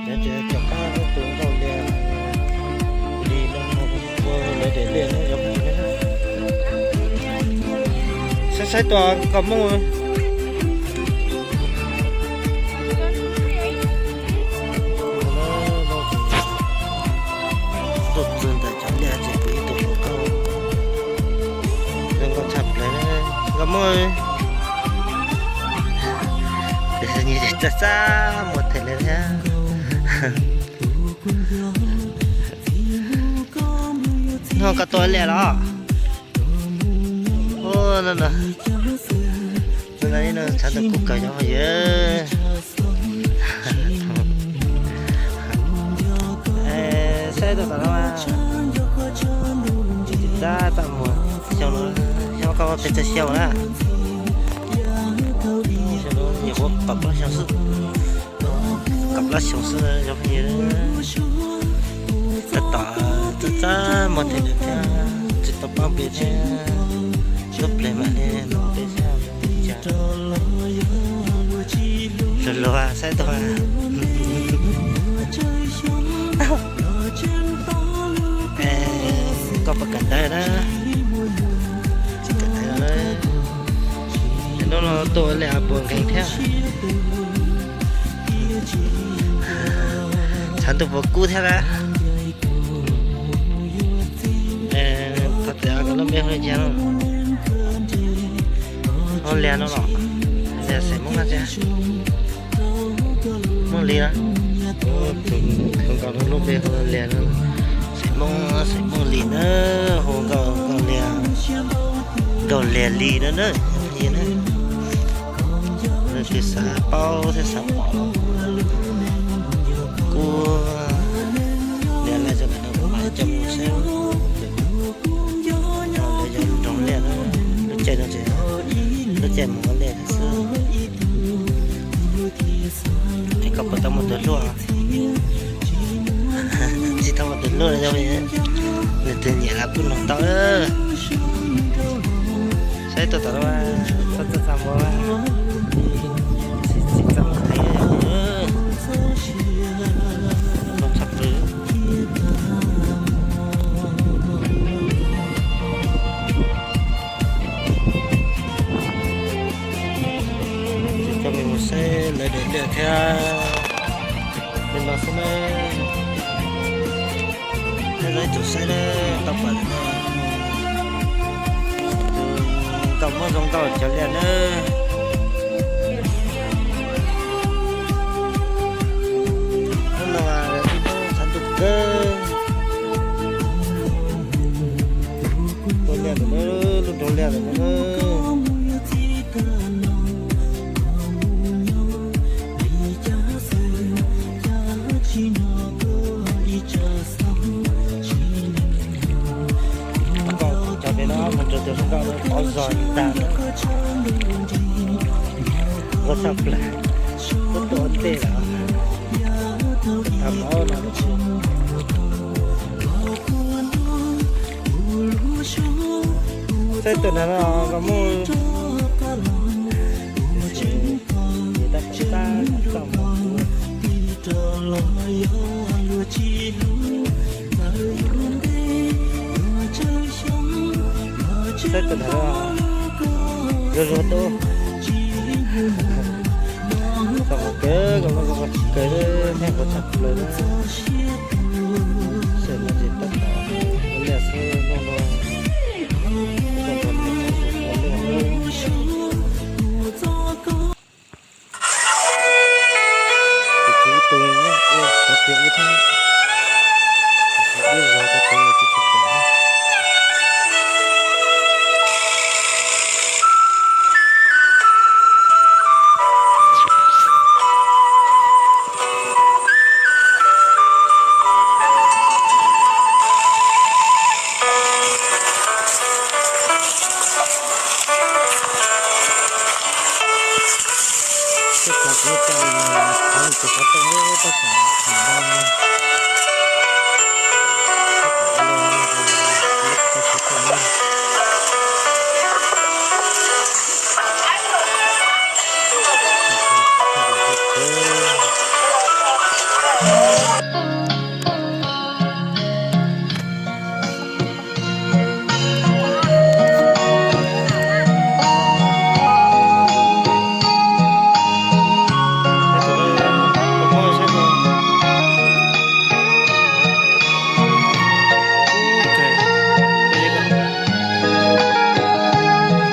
Cov qab tus nkauj lias li no ua lawv daim liaj no yog phooj ywg na. Saib saib tus nkauj Hmoob. Tuaj txog ntawm cov liaj ces pom ib tug hluas nkauj, zoo nkauj tshaj plaws na, nkauj Hmoob. Tiam sis nws txaj txaj muag them lawm thiab. Hnub no koj tuaj liaj los? Ua no no, tus no tshav ntuj kub kawg cov phooj ywg. Saib tus tom no mas, txaj txaj muag, xyoo no, xyoo no koj muaj pes tsawg xyoo na? Xyoo no nyuam qhuav kaum plaub xyoo xwb. Kaum plaub xyoo xwb cov phooj ywg. Tab tom txaj txaj muag them lawm thiab, tsis tau paub npe thiab, lub pleg mam li los peb sab. Luag luag saib tau. Koj puas kawm ntawv na? Kawm ntawv los na. Hnub no tuaj ua liaj puas nkees thiab? Tshav ntuj puas kub thiab na? Thov txim, koj lub npe hu li cas no? Hu Lias no los? Lias xeem Hmoob na tsis? Hmoob Lis na. Tus nkauj no lub npe hu Lias no. Xeem Hmoob, xeem Hmoob Lis na, hu nkauj, nkauj Lias, nkauj Lias Lis no na. Nws twb xav paub thiab xav pom kuv lias laj zoo li no kuv mam coj mus saib. Lawv yog nroog liaj na, lub caij no ces lub caij mus ua liaj xwb. Es koj puas tau muaj tus hlub? Tsis tau muaj tus hlub, nws tus nyiam los kuj nug tau. Saib tuaj tom no, txaj txaj muag, txaj muag heev, zoo tshaj plaws. Coj mej mus saib lawv daim liaj thiab. Li no xwb na. Neb ib tug saib na, tau pom tus nkauj Hmoob zoo nkauj cov liaj na. Hnub no mas tshav ntuj kawg. Ua liaj ntawm no, lub nroog liaj ntawm no na. Nkauj cov pem no mus rau tus nkauj no tod zog tag. Nkauj tshaj plaws, tuaj ua ntej lawm. Tag npaum no. Saib tus nag no nkauj Hmoob. Tab tom tab tom mus. Saib tus nag no, zuag zuag tuaj. Txog qhov kawg, nkauj Hmoob zoo nkauj kawg, neb nkauj tshaj plaws na. Saib no ces tab tom ua liaj xwb, noj no. Tus tswv ib tug ua qhov tias ua thiab, ib zog rau tus ua tsis tsis pom. Tej tag kuv coj li no, qhov tus xov tooj tab tom tsis no.